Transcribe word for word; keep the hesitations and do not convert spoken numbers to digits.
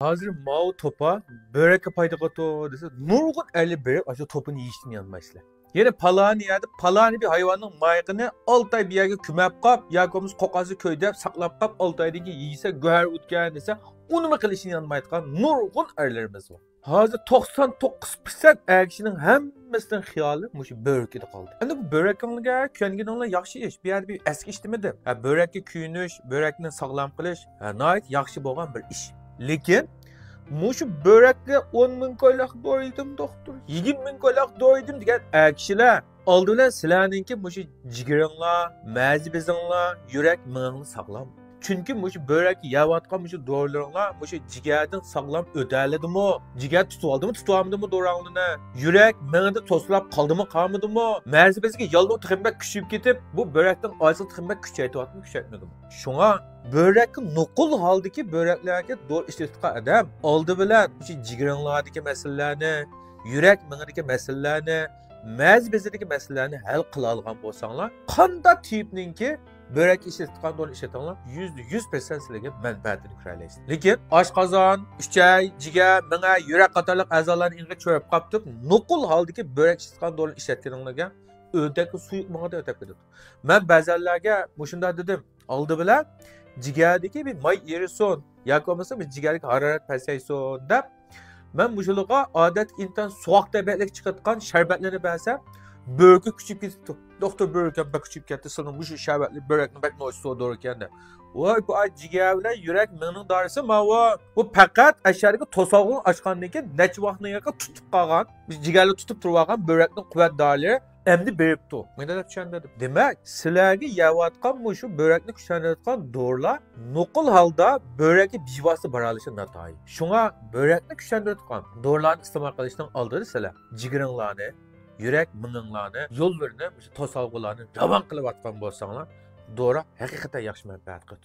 ھازىر ماۋۇ توپا بۆرەككە پايدا قىلىدۇ دېسە، نۇرغۇن ئەرلەر بېرىپ ئاشۇ توپىنى يېيىشتىن يانمايسىلەر. يەنە پالانى يەردە پالانى بىر ھايۋاننىڭ مايىقىنى ئالتە ئاي بىر يەرگە كۆمەپ قاپ ياكى بولمىسا قوقاسى كۆيدۈرۈپ ساقلاپ قاپ ئالتە ئايدىن كېيىن يېسە گۆھەر ئۆتكەن دېسە، ئۇنىمۇ قىلىشنى يانمايدىغان نۇرغۇن ئەرلىرىمىز بار. ھازىر توقسان توققۇز پىرسەنت ئەر كىشىنىڭ ھەممىسىنىڭ خىيالى مۇشۇ بۆرىكىدە قالدى. ئەمدى بۇ بۆرەكىڭلارگە كۈيەنگىنىڭلار ياخشى ئىش. بۇ يەردە بىر ئەسكى ئىش دېمىدىم. ھە، بۆرەككە كۆيۈنۈش، بۆرەكنى ساغلام قىلىش، ھە، ناھايىتى ياخشى بولغان بىر ئىش. لېكىن مۇشۇ بۆرەككە ئون مىڭ كويلاق دورا يېدىم، دوختۇر، يىگىرمە مىڭ كويلاق دورا يېدىم دېگەن ئەر كىشىلەر، ئالدى بىلەن سىلەرنىڭكى مۇشۇ جىگىرىڭلار، مەزى بېزىڭلار، يۈرەك مېڭىڭلار ساغلام. چۈنكى مۇشۇ بۆرەككە يەۋاتقان مۇشۇ دورىلىرىڭلار مۇشۇ جىگەردىن ساغلام ئۆتەلىدىمۇ؟ جىگەر تۇتۇۋالدىمۇ، تۇتۇۋالمىدىمۇ دورىڭلارنى؟ يۈرەك مېڭىدە توسۇلۇپ قالدىمۇ، قالمىدىمۇ؟ مەزى بېزىگە ياللۇغ تېخىمۇ بەك كۈچىيىپ كېتىپ، بۇ بۆرەكنىڭ ئاجىزلىقى تېخىمۇ بەك كۈچەيتىۋاتىمۇ، كۈچەيتمىدىمۇ؟ شۇڭا بۆرەككە نوقۇل ھالدىكى بۆرەكلەرگە دورا ئىشلىتىۋاتقان ئادەم ئالدى بىلەن مۇشۇ جىگىرىڭلاردىكى مەسىلىلەرنى، يۈرەك مېڭىدىكى مەسىلىلەرنى، مەزى بېزىدىكى مەسىلىلەرنى ھەل قىلالىغان بولساڭلار، قانداق تېۋىپنىڭكى بۆرەككە ئىشلىتىدىغان دورىنى ئىشلىتىڭلار، يۈزدە يۈز پىرسەنت سىلەرگە مەنپەئەتىنى كۆرەلەيسىز. لېكىن ئاشقازان، ئۈچەي، جىگەر، مېڭە، يۈرەك قاتارلىق ئەزالارنى ئېغىر چۆرۈپ قاپتۇ، نوقۇل ھالدىكى بۆرەك ئىشلىتىدىغان دورىنى ئىشلەتكىنىڭلارگە ئۆردەككە سۇيۇق مېڭىدە ئۆتۈپ كېتىدۇ. مەن بەزەنلەرگە مۇشۇنداق دېدىم، ئالدى بىلەن جىگەردىكى بىر ماي ئېرىسۇن ياكى بولمىسا بىر جىگەردىكى ھارارەت پەسەيسۇن دەپ، مەن مۇشۇلارغا ئادەتتە ئىنتايىن سوغۇق تەبىئەتلىك چىقىدىغان شەربەتلەرنى بەرسەم، بۆرىكى كۈچىيىپ كېتىپتۇ. دوختۇر، بۆرىكىم بەك كۈچىيىپ كەتتى، سىلىنىڭ مۇشۇ شەربەتلىك بۆرەكنى بەك نوچى سودۇر ئىكەن دەپ. ۋاي، بۇ ئاي جىگەر بىلەن يۈرەك مېڭىنىڭ دارىسى ماۋۇ. بۇ پەقەت ئەشەدىكى توسالغۇنى ئاچقاندىن كېيىن نەچچە ۋاقىتنىڭ يېقى تۇتۇپ قالغان، بىز جىگەرلەر تۇتۇپ تۇرۇۋالغان بۆرەكنىڭ قۇۋۋەت دارىلىرى ئەمدى بېرىپتۇ. مانا دەپ چۈشەندۈردۈم. دېمەك، سىلەرگە يەۋاتقان مۇشۇ بۆرەكنى كۈچلەندۈرىدىغان دورىلار نوقۇل ھالدا بۆرەككە بىۋاسىتە بارالىشى ناتايىن. شۇڭا بۆرەكنى كۈچلەندۈرىدىغان دورىلارنى ئىستېمال قىلىشنىڭ ئالدىدا سىلەر جىگىرىڭلارنى، يۈرەك مېڭىڭلارنى، يوللىرىنى، مۇشۇ توسالغۇلارنى راۋان قىلىۋاتقان بولساڭلار، دورا ھەقىقەتەن ياخشى مەنپەئەت قىلىدۇ.